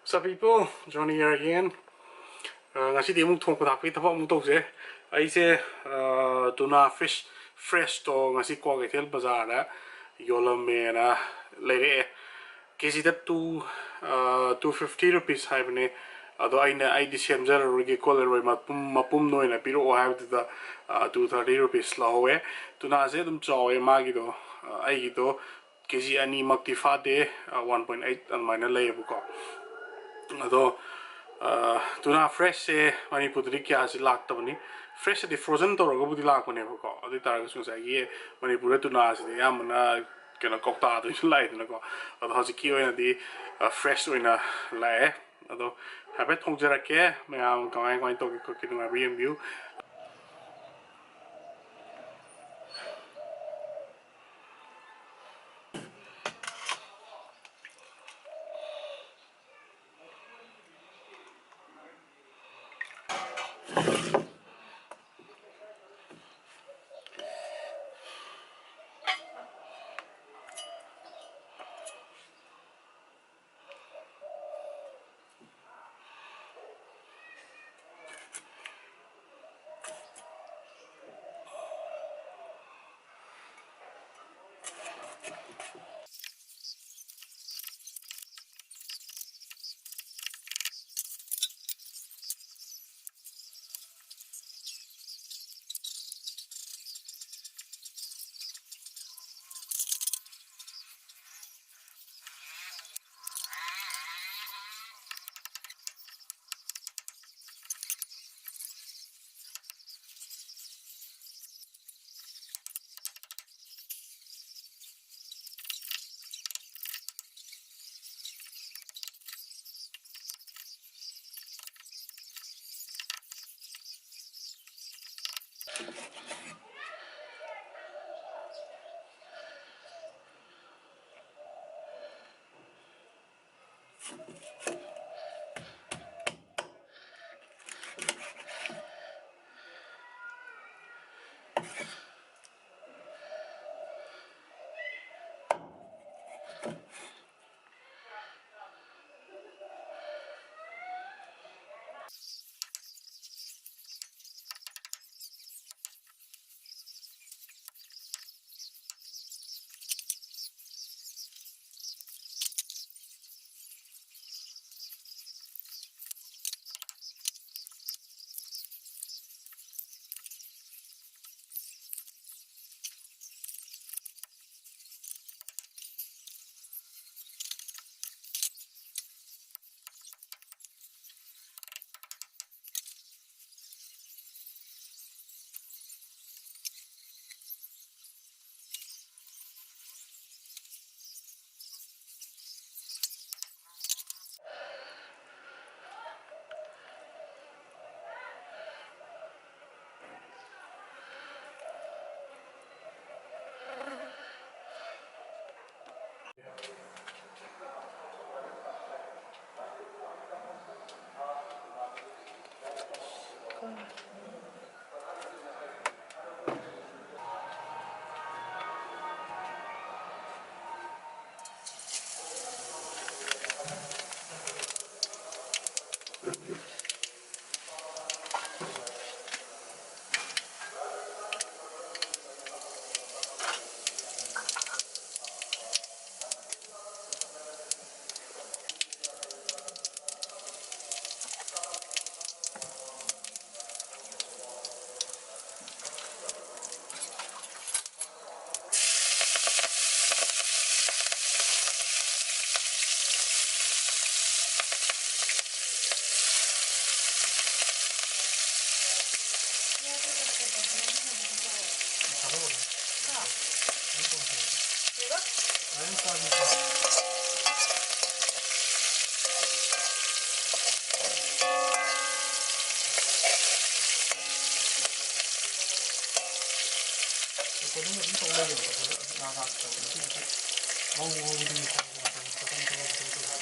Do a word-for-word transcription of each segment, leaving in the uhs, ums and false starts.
What's up, people? Johnny here again. ꯑ, ꯉꯁꯤꯗꯤ ꯑꯃꯨꯛ ꯊꯣꯡꯕ ꯊꯥꯛꯄꯒꯤ ꯊꯕꯛ ꯑꯃꯨꯛ ꯇꯧꯁꯦ꯫ ꯑꯩꯁꯦ, ꯑ, tuna fish fresh ꯇꯣ ꯉꯁꯤ ꯀ꯭ꯋꯥꯀꯩꯊꯦꯜ ꯕꯖꯥꯔꯗ ꯌꯣꯜꯂꯝꯃꯦꯅ ꯂꯩꯔꯛꯑꯦ꯫ ꯀꯦꯖꯤꯗ two, ꯑ, two fifty rupees ꯍꯥꯏꯕꯅꯦ꯫ ꯑꯗꯣ ꯑꯩꯅ, "ꯑꯩꯗꯤ ꯁꯦꯝꯖꯔꯔꯣꯏꯒꯦ ꯈꯣꯠꯂꯔꯣꯏ, ꯃꯄꯨꯝ, ꯃꯄꯨꯝꯗ ꯑꯣꯏꯅ ꯄꯤꯔꯛꯑꯣ" ꯍꯥꯏꯕꯗꯨꯗ, ꯑ, two thirty rupees ꯂꯧꯍꯧꯋꯦ꯫ Tuna ꯁꯦ ꯑꯗꯨꯝ ꯆꯥꯎꯋꯦ ꯃꯥꯒꯤꯗꯣ꯫ ꯑ, ꯑꯩꯒꯤꯗꯣ ꯀꯦꯖꯤ ꯑꯅꯤꯃꯛꯇꯤ ꯐꯥꯗꯦ, ꯑ, one point eight ꯑꯗꯨꯃꯥꯏꯅ ꯂꯩꯌꯦꯕꯀꯣ꯫ ꯑꯗꯣ, ꯑ, tuna fresh ꯁꯦ ꯃꯅꯤꯄꯨꯔꯗꯗꯤ ꯀꯌꯥꯁꯤ ꯂꯥꯛꯇꯕꯅꯤ꯫ Fresh ꯁꯤꯗꯤ frozen ꯇꯧꯔꯒꯕꯨꯗꯤ ꯂꯥꯛꯄꯅꯦꯕꯀꯣ꯫ ꯑꯗꯨ ꯑꯣꯏ ꯇꯥꯔꯒꯁꯨ ꯉꯁꯥꯏꯒꯤ ꯃꯅꯤꯄꯨꯔꯗ tuna ꯁꯤꯗꯤ ꯑꯌꯥꯝꯕꯅ ꯀꯩꯅꯣ ꯀꯧꯇꯥꯗ ꯑꯣꯏꯅ ꯂꯥꯛꯏꯗꯅꯀꯣ꯫ ꯑꯗꯣ ꯍꯧꯖꯤꯛꯀꯤ ꯑꯣꯏꯅꯗꯤ, ꯑ, fresh ꯑꯣꯏꯅ ꯂꯥꯛꯑꯦ꯫ ꯑꯗꯣ ꯍꯥꯏꯐꯦꯠ ꯊꯣꯡꯖꯔꯛꯀꯦ, ꯃꯌꯥꯝ ꯀꯃꯥꯏ ꯀꯃꯥꯏꯅ ꯇꯧꯒꯦ ꯈꯣꯠꯀꯦ ꯅꯨꯡꯉꯥꯏꯕ꯭ꯔꯥ ꯌꯦꯡꯕꯤꯌꯨ꯫ ꯉꯧ ꯉꯧꯕꯗꯨꯒꯤ ꯆꯥꯡ ꯃꯇꯝ ꯈꯤꯇꯪ ꯈꯤꯇꯪ ꯈꯤꯇꯪ ꯇꯧꯕ꯫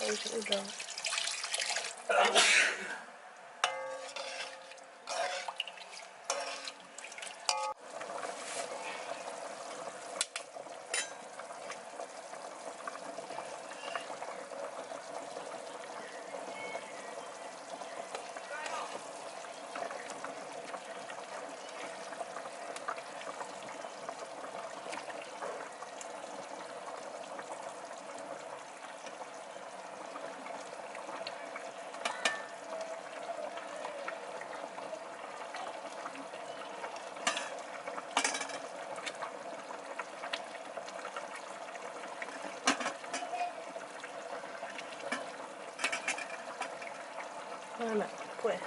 ꯑꯩꯁꯨ ꯎꯗ꯭ꯔꯣ? ꯅꯪꯅ ꯊꯣꯛꯑꯦ꯫